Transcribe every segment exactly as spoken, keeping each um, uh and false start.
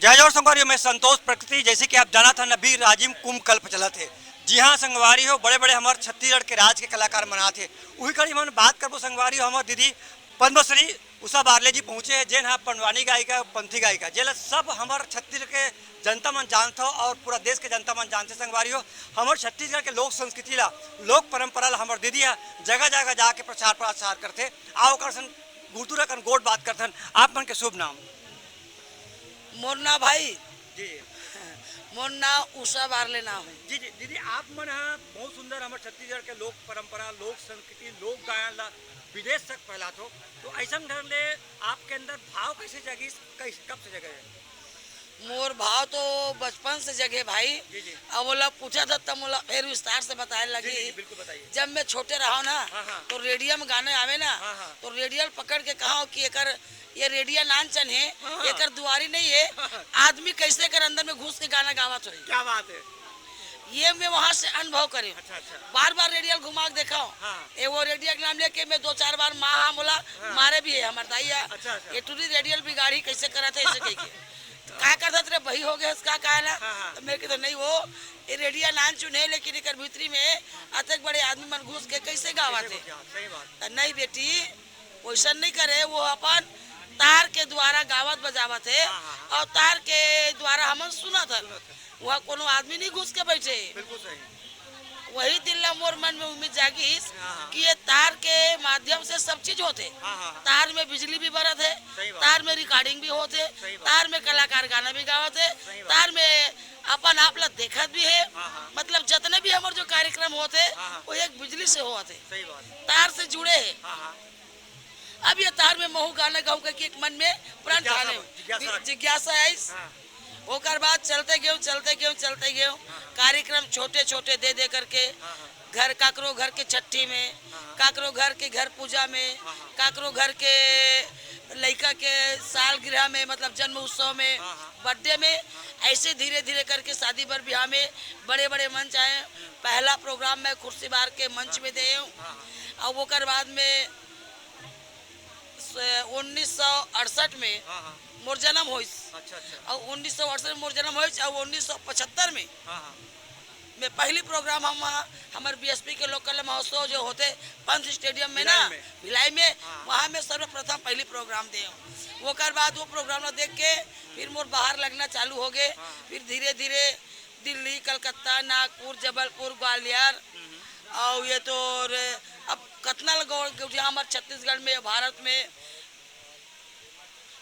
जय जोहार संगवारी हो, मैं संतोष प्रकृति। जैसे कि आप जानत हन, अभी राजिम कुंभ कल्प चलत हे। जी हाँ संगवारी हो, बड़े-बड़े हमर छत्तीसगढ़ के राज के कलाकार मन आत हे। उही कड़ी हमन बात करबो संगवारी हो, हमर दीदी पद्मश्री उषा बारले जी पहुँचे हे, जेन ह पंडवानी गायिका, पंथी गायिका, जेला सब हमर छत्तीसगढ़ के जनता मन जानत हो और पूरा देश के जनता मन जानथे संगवारी हो। हमर छत्तीसगढ़ के लोक संस्कृति ला, लोक परंपरा ला हमर दीदी ह जगह-जगह जाके प्रचार प्रसार करथे। आओ ओकर संग गुरतुर अकन गोठ बात करथन। आप मन के शुभ नाम? मोर नाम भाई, जी। मोर नाम उषा बारले नाम हे। जी, जी, दीदी, आप मन ह बहुत सुंदर हमर छत्तीसगढ़ के लोक परंपरा, लोक संस्कृति, लोक गायन ला विदेश तक फैलात हो, तो अइसन ढंग ले आपके अंदर भाव कैसे जगिस, कैसे, कब से जगे हे? मोर भाव तो बचपन से जगे भाई। जी, जी। अब ओला पूछा था, तब मोला फिर विस्तार से बताए जी, जी, लगी। जी, बिल्कुल बताइए। जब मैं छोटे रहा ना, हाँ, हाँ। तो रेडियो में गाने आवे ना, हाँ, हाँ। तो रेडियो पकड़ के कहा कि एकर, ये रेडियो नानचन हे, हाँ, हाँ। एकर दुआरी नहीं हे, हाँ, हाँ। आदमी कैसे एकर अंदर में घुस के गाना गावत होही। क्या बात है। ये मैं वहाँ से अनुभव करे। अच्छा, अच्छा। बार बार रेडियो घुमा के देखा। हाँ। ए, वो रेडियो के नाम लेके मैं दो चार बार माँ, हाँ, मोला हाँ। मारे भी है हमार दाई ह। अच्छा, अच्छा। ये टूरी रेडियो बिगाड़ी कैसे करत हे, ऐसे कह के। तो का करत रे, बही हो गए, का कहला? हाँ, हाँ। तो मैं कहे, "नहीं, वो ये रेडियो नानचुन हे, लेकिन एकर भीतरी में अतेक बड़े आदमी मन घुस के कैसे गावत हे?" सही बात। तो नहीं बेटी, वैसन नहीं करे, वो अपन तार के द्वारा गावत बजावत हे, हाँ, हाँ, हाँ। और तार के द्वारा हमन सुनत हन। सुनत हन। वहाँ कोनो आदमी नहीं घुस के बैठे। बिल्कुल सही। वही दिन ला मोर मन में उम्मीद जागिस हाँ, हाँ। कि ये तार के माध्यम से सब चीज होथे। हाँ, हाँ, हाँ। तार में बिजली भी बरत हे, सही बात। तार में रिकॉर्डिंग भी होथे, सही बात। तार में कलाकार गाना भी गावत हे, सही बात। तार में अपन आप ला देखत भी हे। हाँ, हाँ। मतलब जतने भी हमर जो कार्यक्रम होथे, हाँ, हाँ। वो एक बिजली से होत हे। सही बात। तार से जुड़े हे। हाँ, हाँ। अब ये तार में महू गाना गाऊं कह के एक मन में प्रण जिज्ञासा ठाने। बा-, जिज्ञासा जि-, रख। जिज्ञासा आइस। हाँ। ओकर बाद चलते गेहूं, चलते गेहूं, चलते गेहूं। हाँ, हाँ। कार्यक्रम छोटे-छोटे दे दे करके हाँ, हाँ। घर, काकरो घर के छट्ठी में, हाँ, हाँ। काकरो घर के घर पूजा में, हाँ, हाँ। काकरो घर के लइका के सालगिरह में, मतलब जन्म उत्सव में, हाँ, हाँ। बर्थडे में, हाँ। ऐसे धीरे-धीरे करके शादी बर बियाह में बड़े-बड़े मंच आए। हम्म। पहला प्रोग्राम मैं खुर्सीबार के मंच हाँ। में दे हूँ। हाँ, हाँ। और ओकर बाद में स-, उन्नीस सौ अड़सठ में हाँ, हाँ। मोर जन्म होइस। अच्छा, अच्छा। और उन्नीस सौ अड़सठ में मोर जन्म होइस और उन्नीस सौ पचहत्तर में हाँ, हाँ। मैं पहली प्रोग्राम हम वहाँ, हमर बीएसपी के लोकल महोत्सव जो होथे पंथ स्टेडियम में ना, भिलाई में। भिलाई में, हाँ। वहाँ मैं सर्वप्रथम पहली प्रोग्राम दे हूँ। ओकर बाद वो प्रोग्राम ला देख के फिर मोर बाहर लगना चालू हो गए। हाँ। फिर धीरे-धीरे दिल्ली, कलकत्ता, नागपुर, जबलपुर, ग्वालियर, हम्म। और ये तो रे, अब कतना ल गौर के उठिया हमर छत्तीसगढ़ में, भारत में,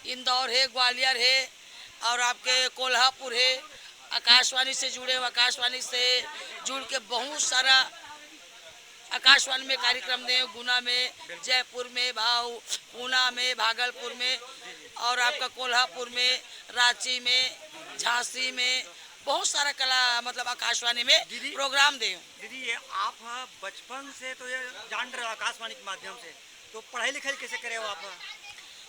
इंदौर हे, ग्वालियर हे, और आपके कोल्हापुर हे। आकाशवाणी से जुड़े हो, आकाशवाणी से जुड़ के बहुत सारा आकाशवाणी में कार्यक्रम दे हो, गुना में, बिल्कुल। जयपुर में, भाऊ, पूना में, भागलपुर में, और आपका कोल्हापुर में, रांची में, झांसी में, बहुत सारा कला, मतलब आकाशवाणी में दीदी, प्रोग्राम दे हो। दीदी, ये आप ह बचपन से तो ये जान रहे हो आकाशवाणी के माध्यम से, तो पढ़ाई लिखाई कैसे करे हो आप?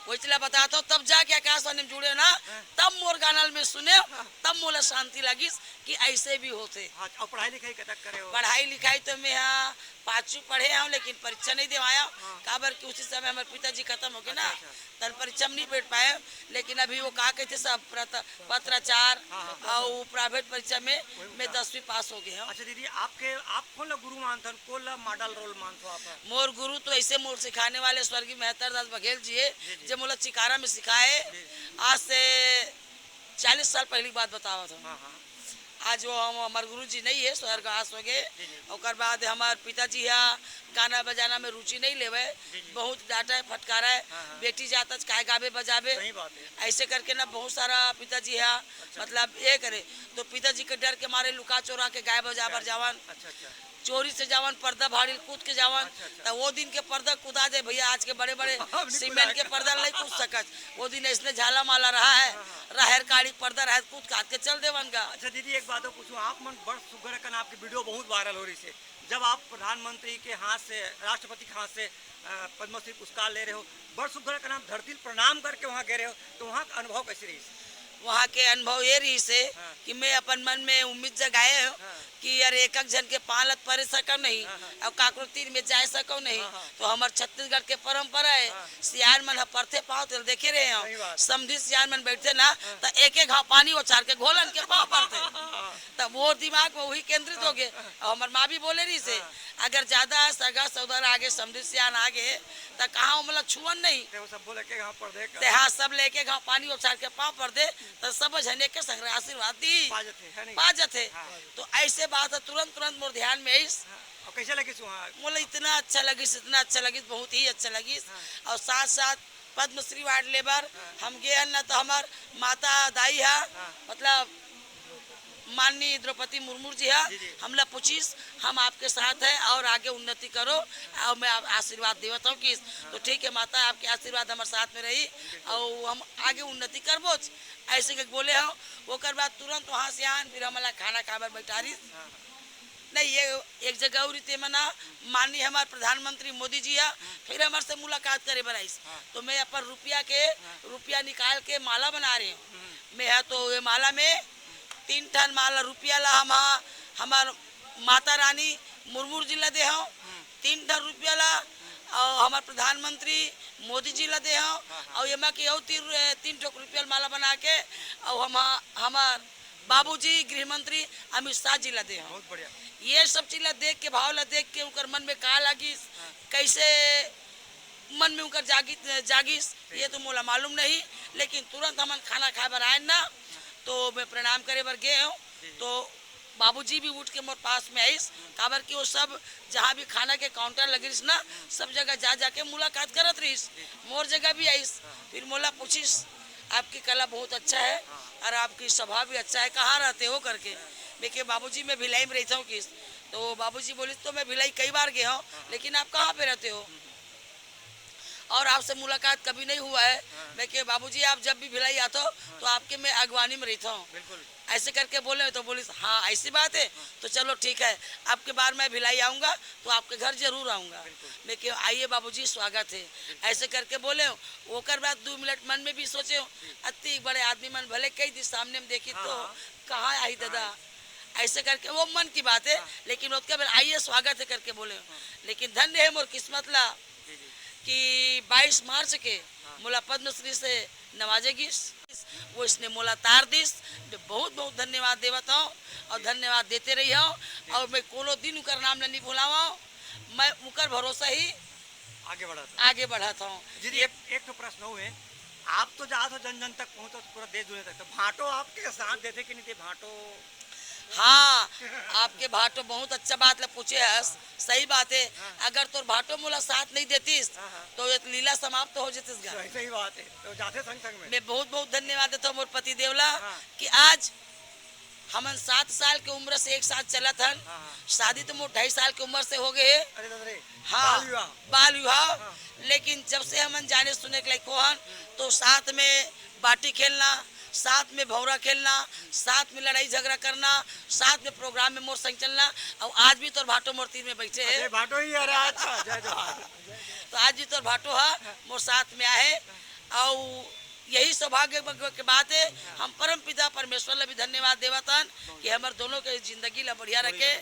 वही चला बताता हूँ, तब जाके आकाशवाणी में जुड़े हो ना, हाँ। तब मोर गाना ल में सुने हो, हाँ। तब मोला शांति लगिस कि ऐसे भी होथे। हाँ, और पढ़ाई लिखाई कतक करे हो? पढ़ाई लिखाई तो मैं हाँ पाँचवीं पढ़े हूँ, लेकिन परीक्षा नहीं देवाया हूँ, हाँ। काबर कि उसी समय हमारे पिताजी खत्म हो गए ना, अच्छा, अच्छा। तब परीक्षा में नहीं बैठ पाए, लेकिन अभी वो का कहते सब प्रत-, पत्राचार हाँ, हाँ, हाँ। और प्राइवेट परीक्षा में वही मैं बता। दसवीं पास हो गए हूँ। अच्छा दीदी, आपके, आप कौन ला गुरु मानथन, कौन ला मॉडल रोल मानथो आप? मोर गुरु तो ऐसे मोर सिखाने वाले स्वर्गीय मेहतर दास बघेल जी है, जी, जी। जो मोला चिकारा में सिखाए। जी। आज से चालीस साल पहले की बात बतावत हूँ। हाँ, हाँ। आज वो हम, हमार गुरु जी नहीं है, स्वर्गवास हो गए। जी, जी। ओकर बाद हमार पिताजी हा गाना बजाना में रुचि नहीं लेवे, जी, जी। बहुत डांटा है, फटकारा है, हाँ, हाँ। बेटी जात आज काय गावे बजावे। सही बात है। ऐसे करके ना बहुत सारा पिताजी हा, अच्छा। मतलब ये करे, तो पिताजी के डर के मारे लुका चोरा के गाय बजावर अच्छा। जावन। अच्छा, अच्छा। चोरी से जावन, पर्दा भाड़ी ल कूद के जावन, अच्छा, अच्छा। त वो दिन के पर्दा कुदा दे भैया, आज के बड़े-बड़े अब नहीं सीमेंट कुदाए। के पर्दा नहीं कूद सकत। वो दिन ऐसने झाला माला रहा है, हाँ, हाँ। राहेर काड़ी पर्दा रहा है, कूद काद के चल देवन गा। अच्छा दीदी, एक बात और पूछूं, आप मन बड़ सुग्घर अकन आपके वीडियो बहुत वायरल हो रही से, जब आप प्रधानमंत्री के हाथ से, राष्ट्रपति के हाथ से, अ, पद्मश्री पुरस्कार ले रहे हो, बड़ सुग्घर अकन आप धरती ल प्रणाम करके वहाँ गए रहे हो, तो वहाँ का अनुभव कैसे रही? वहाँ के अनुभव ये रहिस हे हाँ। कि मैं अपन मन में उम्मीद जगाए हूँ हाँ। कि यार एक एक झन के पाँव ल परे सकव नहीं हाँ, हाँ। अउ काकरो तीर में जाए सकव नहीं, हाँ, हाँ। तो हमर छत्तीसगढ़ के परंपरा हे। हाँ। सियान मन ह परथे पाँव, तेला देखे रहे हंव। सही बात। समधी सियान मन बैठथे ना, हाँ। त एक एक घांव पानी ओछार के घोलन के पाँव परथे। हाँ। तब वो दिमाग में वही केंद्रित हो गे। हाँ। अउ हमर माँ भी बोले रहिस हे, हाँ। अगर ज्यादा सगा सौदर आगे, समधी सियान आगे, त कहाँ ओमन ला छुअन नहीं। ते वो सब बोले के घांव पर दे का। ते हाँ, सब लेके घांव पानी ओछार के पाँव पर दे, त सब झने के संग आशीर्वाद दी। पा जथे, है नहीं? पा जथे। हाँ। तो ऐसे बात ह तुरंत, तुरंत मोर ध्यान में आइस। हाँ। अउ कैसे लगिस वहाँ? मोला इतना अच्छा लगिस, इतना अच्छा लगिस, बहुत ही अच्छा लगिस। हाँ। अउ साथ, साथ पद्मश्री अवार्ड ले बर हाँ। हम गे हन ना, तो हमर माता दाई हा, हाँ। मतलब माननीय द्रौपदी मुर्मू जी हा, जी, जी। हमला पूछिस, "हम आपके साथ हैं और आगे उन्नति करो।" और मैं आप आशीर्वाद देवत हूँ कि तो ठीक है माता, आपके आशीर्वाद हमर साथ में रही और हम आगे उन्नति करबोच। ऐसे के बोले हंव। ओकर बाद तुरंत वहाँ से आन, फिर हमला खाना खाए बर बैठारिस। हाँ। नहीं, ये एक जगह अउरी ते मना माननीय हमार प्रधानमंत्री मोदी जी हा, फिर हमर से मुलाकात करे बर आइस। हाँ। तो मैं अपन रुपया के, हाँ। रुपया निकाल के माला बना रहे हूँ। हम्म। मैं हा तो ये माला में तीन ठन माला रुपया ला हम हा, हमार माता रानी मुर्मू जी ला दे हूँ, हम्म। तीन ठन रुपया ला, हम्म। और हमार प्रधानमंत्री मोदी जी ला दे हूँ, हाँ, हाँ। और ये मा के अउ तीन, तीन ठोक रुपया माला बना के, और हम हा, हमार बाबूजी गृह मंत्री अमित शाह जी ला दे हूँ। बहुत बढ़िया। ये सब चीज ला देख के, भाव ला देख के उनकर मन में का लागिस, हाँ। कैसे मन में उनकर जागिस, जागिस, ये तो मोला मालूम नहीं, लेकिन तुरंत हमन खाना खाए बर आए ना, तो मैं प्रणाम करे बर गे हूँ, जी, जी। तो बाबूजी भी उठ के मोर पास में आइस, काबर कि वो सब जहाँ भी खाना के काउंटर लगे रहिस ना, सब जगह जा जाके मुलाकात करत रहिस, मोर जगह भी आइस, फिर मोला पूछिस, "आपकी कला बहुत अच्छा है और आपकी स्वभाव भी अच्छा है, कहाँ रहते हो?" करके। मैं के, "बाबूजी, मैं भिलाई में रहता हूँ" किस। तो बाबूजी बोलिस, "तो मैं भिलाई कई बार गए हूँ, लेकिन आप कहाँ पे रहते हो?" और आपसे मुलाकात कभी नहीं हुआ है। हाँ। मैं के, "बाबूजी, आप जब भी भिलाई आते हो, हाँ। तो आपके मैं अगवानी में रहता हूँ।" बिल्कुल। ऐसे करके बोले तो बोलिस, "हाँ, ऐसी बात है, हाँ। तो चलो ठीक है, अब के बार मैं भिलाई आऊँगा, तो आपके घर जरूर आऊँगा।" बिल्कुल। मैं के, "आइए बाबूजी, स्वागत है।" बिल्कुल। ऐसे करके बोले। ओकर बाद दो मिनट मन में भी सोचे, जी। "अति बड़े आदमी मन भले कई दिन सामने में देखी हाँ, तो हाँ। कहाँ आई दादा?" हाँ। ऐसे करके वो मन की बात है, हाँ। लेकिन ओतका बेर "आइए, स्वागत है" करके बोले। हाँ। लेकिन धन्य है मोर किस्मत ला, जी, जी। कि बाईस मार्च के हाँ। मोला पद्मश्री से नवाजे गिस, वो इसने मोला तार दिस। मैं बहुत बहुत धन्यवाद देवत हूँ और धन्यवाद देते रही हूँ और मैं कोनो दिन उनकर नाम ला नहीं भुलावा। मैं उनकर भरोसा ही आगे बढ़त हूँ। आगे बढ़त हूँ। दीदी, एक, एक ठो प्रश्न हुए, आप तो जात हो जन जन तक पहुँचो, पूरा देश दुनिया तक, तो भांटो आपके साथ देते कि नहीं थे? भांटो हाँ, आपके भाटो बहुत अच्छा बात ला पूछे हस। सही बात है। हाँ। अगर तोर भाटो मोला साथ नहीं देतिस, हाँ, हाँ। तो ये लीला समाप्त हो जतिस गा। सही, सही बात है। तो जाथे संग संग में। मैं बहुत बहुत धन्यवाद देता हूँ मोर पति देव ला हाँ। कि आज हमन सात साल के उम्र से एक साथ चलत हन। हाँ, हाँ। शादी तो मोर ढाई साल के उम्र से हो गए है। अरे दादा रे, हाँ, बाल विवाह। बाल विवाह। हाँ। लेकिन जब से हमन जाने सुने के लायक होहन, तो साथ में बाटी खेलना, साथ में भौरा खेलना, साथ में लड़ाई झगड़ा करना, साथ में प्रोग्राम में मोर संग चलना, और आज भी तोर भाटो मोर तीर में बैठे है। अरे भाटो ही, अरे अच्छा, जय जोहार। तो आज भी तोर भाटो हा मोर साथ में आहे, और यही सौभाग्य के बात है। हम परम पिता परमेश्वर ला भी धन्यवाद देवत हन कि हमर दोनों के जिंदगी ला बढ़िया रखे,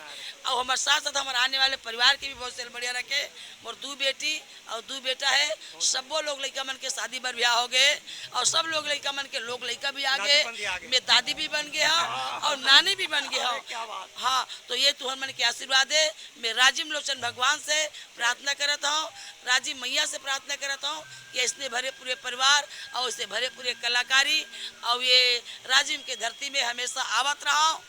और हमर साथ साथ हमर आने वाले परिवार के भी बहुत से बढ़िया रखे। मोर दू बेटी और दू बेटा है, सब्बो लोग लइका मन के शादी बर ब्याह हो गए और सब लोग लइका मन के लोग लइका भी आ गए। दादी बन गए, आ गए। मैं दादी भी बन गए हूँ हाँ। और नानी भी बन गए हूँ। अरे, क्या बात। हाँ, तो ये तुहर मन के आशीर्वाद है। मैं राजीव लोचन भगवान से प्रार्थना करत हूँ, राजीव मैया से प्रार्थना करत हूँ कि इसने भरे पूरे परिवार और इसे भरे पूरे कलाकारी और ये राजीव के धरती में हमेशा आवत रहो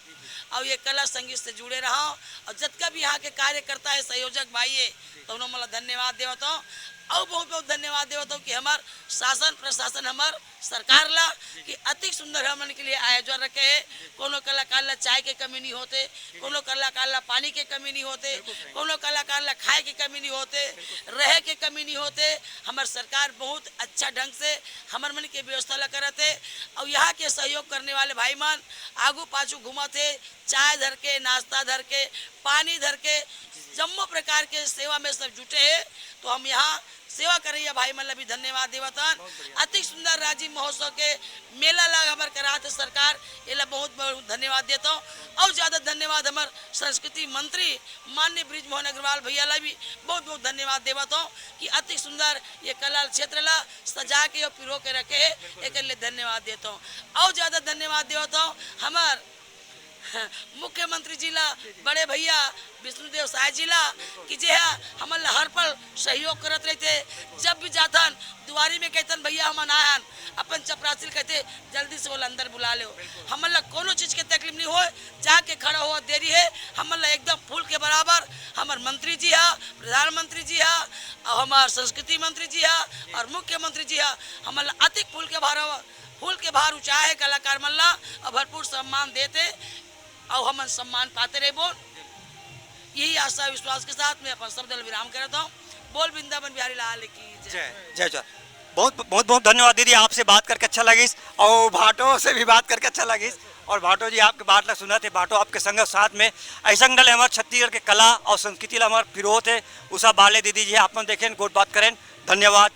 और ये कला संगीत से जुड़े रहो और जतका भी यहाँ के कार्यकर्ता है, संयोजक भाई है, तो उन्होंने मला धन्यवाद देवत हूँ। और बहुत बहुत धन्यवाद देवत हूँ कि हमार शासन प्रशासन, हमार सरकार ला कि अतिक सुंदर हमन के लिए आयोजन रखे है। कोनो कलाकार ला चाय के कमी नहीं होते, कोनो कलाकार ला पानी के कमी नहीं होते, कोनो कलाकार ला खाए के कमी नहीं होते, रहे के कमी नहीं होते। हमार सरकार बहुत अच्छा ढंग से हमर मन के व्यवस्था ला करत है। और यहाँ के सहयोग करने वाले भाई मन आगू पाछू घूमत है, चाय धर के, नाश्ता धर के, पानी धर के, जम्मो प्रकार के सेवा में सब जुटे है। तो हम यहाँ सेवा करइया भाई मन ला भी धन्यवाद देवत हन। अति सुंदर राजिम महोत्सव के मेला ला हमर करात हे सरकार, एला बहुत बहुत धन्यवाद देत हौं। अउ ज्यादा धन्यवाद हमर संस्कृति मंत्री माननीय बृजमोहन अग्रवाल भैया ला भी बहुत बहुत धन्यवाद देवत हौं कि अति सुंदर ये कला क्षेत्र ला सजा के अउ पिरो के रखे हे, एकर ले धन्यवाद देत हौं। अउ ज्यादा धन्यवाद देवत हौं हमर मुख्यमंत्री जी ला, बड़े भैया विष्णुदेव साय जी ला, कि जे हा हमन ला हर पल सहयोग करत रहिथे। जब भी जाथन, दुआरी में कहथन, "भैया, हमन आए हन", अपन चपरासी ल कहथे, "जल्दी से ओला अंदर बुला लेव।" हमन ला कोनो चीज के तकलीफ नहीं होय, जाके खड़ा होवत देरी हे, हमन ला एकदम फूल के बराबर हमर मंत्री जी हा, प्रधानमंत्री जी हा, अउ हमर संस्कृति मंत्री जी हा, अउ मुख्यमंत्री जी हा, हमन ला अतिक फूल के भराव फूल के भार उचाए हे कलाकार मन ला, अउ भरपूर सम्मान देत हे, अउ हमन सम्मान पाते रहिबोन। यही आशा विश्वास के साथ मैं अपन शब्द ल विराम करत हौं। बोल वृंदावन बिहारी लाल की जय। जय, जय जय। बहुत बहुत बहुत धन्यवाद दीदी, आपसे बात करके अच्छा लगिस अउ भाटो से भी बात करके अच्छा लगिस। अउ भाटो जी, आपके बात ला सुनत हे, भाटो आपके संग साथ में अइसन डले हमर छत्तीसगढ़ के कला अउ संस्कृति ला हमर पिरोत हे। उषा बाले दीदी जी, आप मन देखेन, गोठ बात करेन। धन्यवाद।